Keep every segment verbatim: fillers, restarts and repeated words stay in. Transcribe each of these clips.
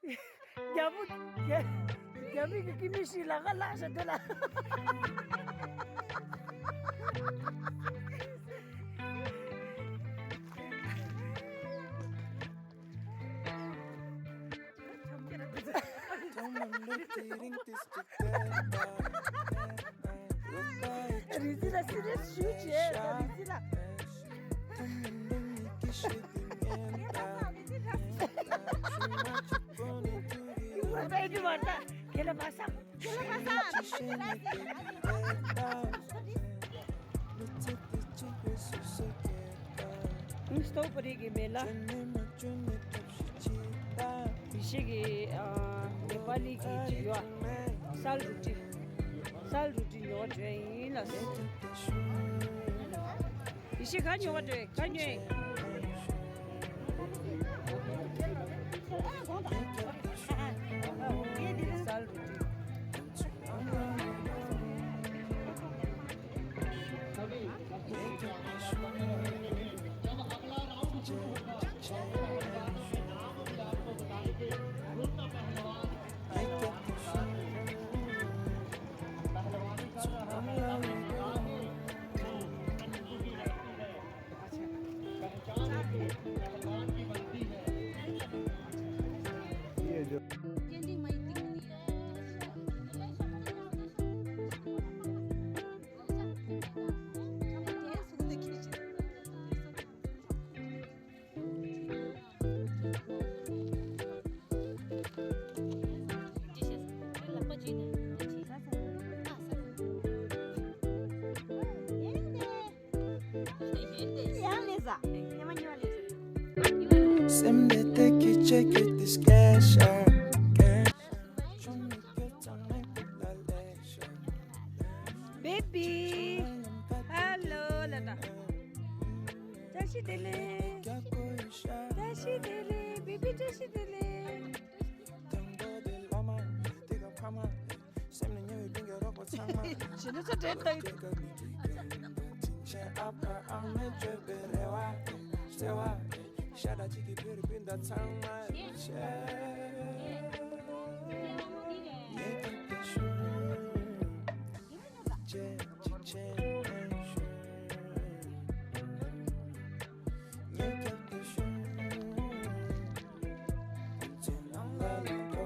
རྒྱ་བོ། རྒྱ། རྒྱ་མི་གི་ཀི་མི་ཤི་ལ་ག་ལ་ཤ་དེ་ལ། རི་ཛི་ལ་སི་རི་ཡས་ཞུ་བྱས་རི་ཛི་ལ། ཁྱེད་ལ་མ་ས། ཁྱེད་ལ་མ་ས། ཨིན་སྟོ་པ་རི་གི་མེ་ལ། ཡེ་ཤེས་ཀྱི་ཨ་ནེ་པ་ལི་གི་ཅིག་ཡོད། སལ་རུ་ཏི། སལ་རུ་ཏི་ཉོ་བ་འདྲ་ཡིན་ལ་སོ། ཡེ་ཤེས་ག་ཉོ་བ་འདྲ་ག་ཉོ་ཡིན། སལ་རུ་ཏི། སེམས་ནས་ཐད་ཀྱི་ཆེ་གི་དེ་སྐད་ཤར། སྐད་ཤར། ཆུང་མི་སྐད་ཚང་མ་དེ་ལ་ལས་ཤར། བེ་བི། ཧེ་ལོ་ལ་ད། བཀྲ་ཤིས་བདེ་ལེགས། བཀྲ་ཤིས་བདེ་ལེགས། བེ་བི་བཀྲ་ཤིས་བདེ་ལེགས། དང་པོ་དེ་བླ་མ་དེ་ག་ཕ་མ། སེམས་ནས་ཉེ་བའི་དེང་གི་རོགས་པ་ཚང་མ། ཞེ་ན་ཚ་དྲན་ཐག་ཡིན། དེང་ཆེན་ཨ་ཕ་ཨ་མའི་སྤྱོད་པའི་རེ་བ། བརྩེ་བ། ཤ་ཁྲག་གཅིག་གི་བོད་རིགས་སྤུན་ཟླ་ཚང་མ་ཡིན་ཆེ། ངས་ཐུག་པའི་ཤུལ། ཅེ་ཅེ་ཅེ་ཨེ་ཤུལ། ངས་ཐུག་པའི་ཤུལ། ཚེ་ནང་ལ་ལུས་པོ།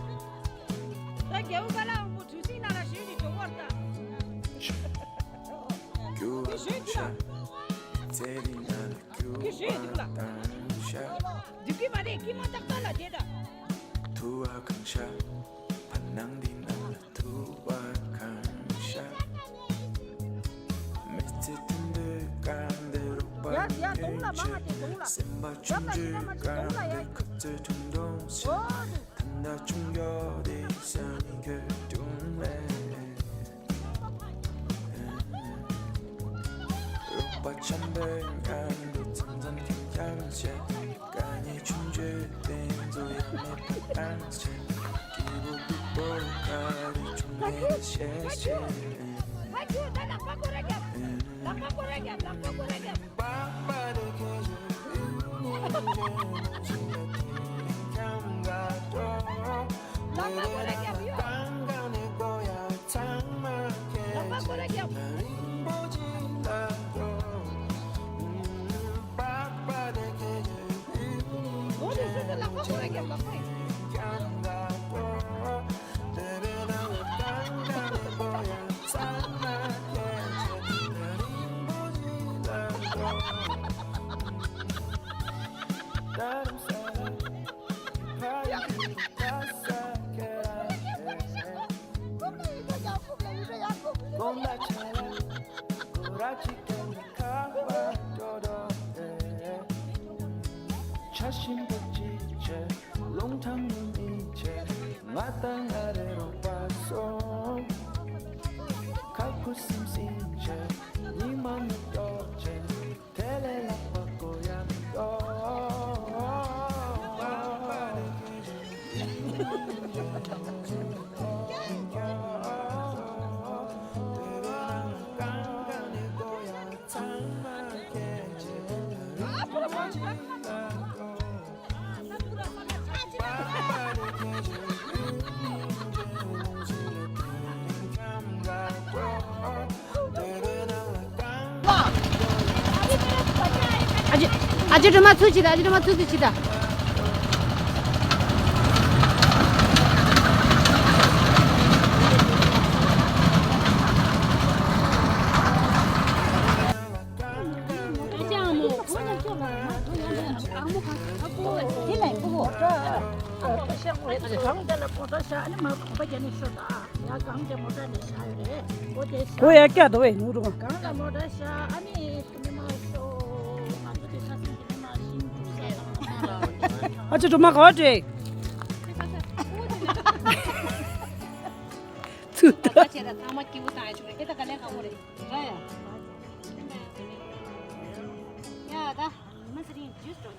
ད་རྒྱལ་བོ་ཀ་ལ་དབང་པོ་གྲུ་གཟིངས་ནང་ལ་བཞུད་ནས་འགྲོ་བར་ད། རྒྱུ་བ་གང་ཤ། ཚེ་རིང་ན་ལ་རྒྱུ་བ་གང་ཤ། འདུག་གི་མ་རེད། ཀྱི་མ་ཏག་ཏག་ལ་དེ་ད། ཐུ་བ་གང་ཤ། བར་སྣང་འདི་ན་ལ་ཐུ་བ་གང་ཤ། མི་ཚེ་དུད་འགྲོའི་གང་དེ་རོགས་པ་ཡ་ཡ་གདོང་ལ་མ་ང་དེ་གདོང་ལ། སེམས་པ་ཆུང་ཆུང་གང་དེ་ཁ་ཚོད་ཁྲུང་ཁྲུང་ཤ། ད་ལྟ་ཆུང་ཡོད་དེ་ས་ནི་ཁྱོད་ཀྱང་མེད། རོགས་པ་འཆམ་པོའི་མཉམ་དུ་མཚམས་མཚམས་ཁྱིམ་ཁྱམས་བྱས། དཀའ་ངལ་ཆུང་ཆུང་དེ་ཚོ་ཡང་མེད་པ་བཏང་བྱས། སྐྱིད་པོ་སྡུག་པོ་ག་རེ་བྱུང་ནས་བཤད་བཤད། ཁ་ཞིམ་པོ་ཅིག་བྱས། རླུང་ཐང་ནས་མི་བྱས། ང་དང་ང་རེ་རོགས་པ་སོང་། ཁ་ཁུ་སིམ་སིམ་བྱས། ཉི་མ་ནུབ་ཏོག་བྱས། དེ་ལས་ལྷག་པ་དགོས་ཡ་མི་འདུག། ཨ་ཅེ། ཨ་ཅེ་སྒྲོལ་མ་ཚུར་ཕྱིན་དང་། ཨ་ཅེ་སྒྲོལ་མ་ཚུར་ཕྱིན་དང་། གོ་ཡ་སྐྱ་དོ་བས་ནུ་རུ་མ། ཨ་ཅེ་སྒྲོལ་མ་ག་བ་འདྲེ། ཚུ་ད། ད་ཆེ་ད་ཚང་མ་སྐྱིད་པོ་བཏང་ཡ་ཆོག་རེད། ཨེ་ད་ག་ལེ་ག་མོ་རེད། ར་ཡ། ཡ་ད། མ་སི་རིང་ཇུས་འགྲོ།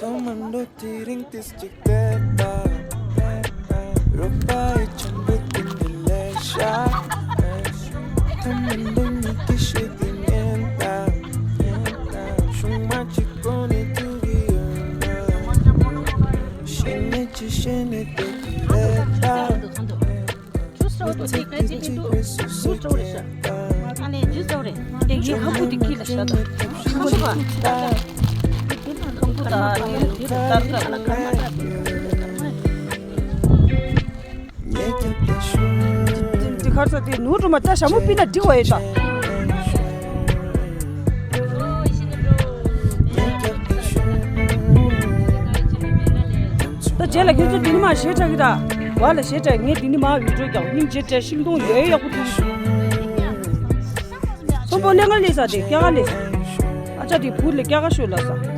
ཐོག་མར་འགྲོ་དེ་རིང་ཏིས་ཅིག་བལྟས་པ། རོགས་པ་ཡི་ཆང་བུ་དེ་འདི་ལས་ཤ། ཐ་མ་འདི་ཉིད་ཀྱི་ཤེས་དེ་ཉན་དང་། ཤུང་མ་གཅིག་གོ་ནས་ཐུག་གི་ཡོད་ན། ཤེས་ནས་ཅི་ཤེས་ནས་དེ་གི་ལས་དང་། ཇུས་རོ་དེ་ག་ཅི་ཅི་འདུག་ཇུས་རོ་རེ་ཤ། ཨ་ནེ་ཇུས་རོ་རེ། དེ་གི་ཁམ་བུ་དེ་ཁྱི་ལ་ཤ་དང་། ཁམ་བུ་པ། ཁམ་བུ་དང་དེ་དེ་ལྟར་ཀ། འདི་ཁར་ས་དེ་ནུ་རུ་མ་ད་ཞྭ་མོ་པི་ན་འགྲིག་བ་ཡོད་ད། ད་རྗེས་ལ་ཁྱོད་ཚོ་འདི་ནི་མ་ཞེ་དྲག་གི་ད། བ་ལ་ཞེ་དྲག་ངས་འདི་ནི་མ་བི་ཌིའོ་རྒྱག་སྙིང་རྗེ་དྲག་ཤིང་སྡོང་ཡོད་ཡག་པོ་འདུག། ཚོམ་པོ་ལེ་ང་ལེ་ས་དེ་སྐྱ་ག་ལེ། ཨ་ཅག་དེ་བུ་ལེ་སྐྱ་ག་ཤོད་ལ་ས།